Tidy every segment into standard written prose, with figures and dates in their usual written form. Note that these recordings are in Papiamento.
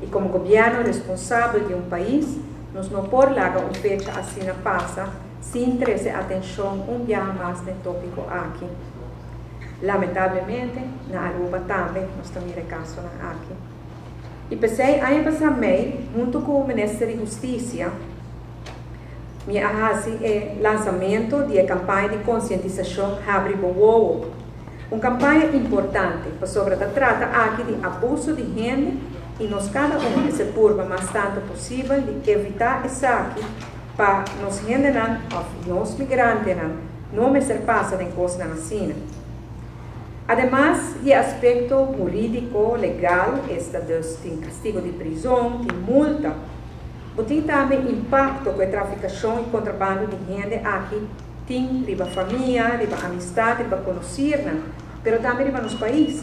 Y como gobierno responsabel di un pais, nos no por laga un fecha asina pasa sin trece atencion un biaha mas na e topico aki. Lamentablemente, na Aruba tambe nos ta mira e casonan aki. Y pesey aña pasa mei, hunto cu Minister di Husticia, mi a haci e lansamento di e campaña di concientisacion Habri Bo Wowo. Un campaña importante, pasobra ta trata aki di abuso di hende y nos cada un mester purba mas tanto posibel di evita esaki pa nos hendenan of nos migrantenan no mester pasa den cosnan asina. Ademas di e aspecto huridico, legal, esta dus tin castigo di prizon, tin multa, bo tin tambe impacto cu e traficacion y contrabando di hende aki tin riba famia, riba amistad, riba conocirnan, pero tambe riba nos pais.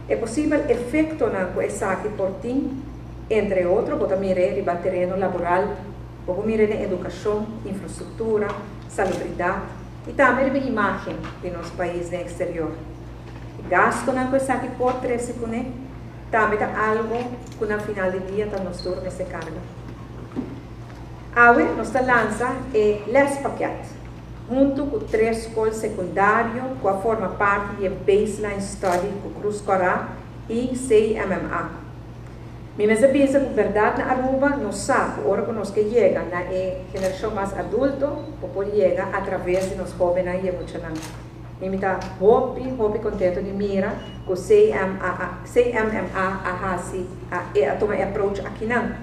E posibel efectonan cu esaki por tin, entre otro, bo ta mir'e riba tereno laboral, bo por mir'e den educacion, infrastructura, salubridad y tambe riba imagen di nos pais den exterior. E gastonan cu esaki por trece cune tambe ta algo cu na final di dia ta nos tur mester carga. Awe nos ta lansa e lespakket hunto cu tres scol secundario cu a forma parti di e baseline study cu Cruz Cora y CMMA. Mi mester bisa cu berdad na Aruba nos sa cu ora cu nos ke yega na e generacion mas adulto bo por yega a traves di nos hobennan y e muchanan. Y mi ta hopi hopi contento di mira cu CMAA CMMA a haci a a tuma e approach akinan.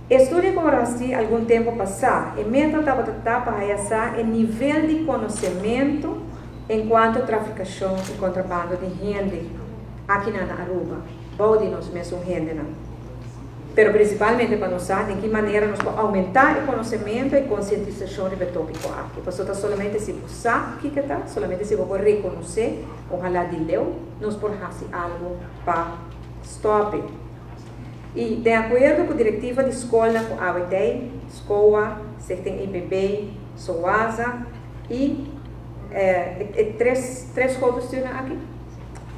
E studio cu a haci algun tempo pasa, e meta tabata ta pa haya sa e nivel di conocemento encuanto traficacion y contrabando di hende akinan na Aruba, bou di nos mesun hendenan. Pero principalmente pa nos sa den ki manera nos por aumenta e conocemento y concientisacion riba e topico aki. Pasobra ta solamente si bo sa kico ta, solamente si bo por reconoce, ohala di leu, nos por haci algo pa stop e. Y den acuerdo cu directiva di scolnan cu AWT, SCOA, Stichting EPB, SOASA y e tres schoolbestuurnan aki,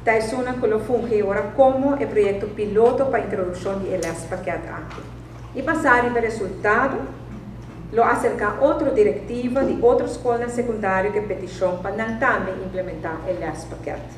ta esunnan cu lo fungi ora como e proyecto piloto pa introduccion di e lespakket aki. Y basa riba e resultado, lo acerca otro directiva di otro scolnan secundario cu e peticion pa nan tambe implementa e lespakket.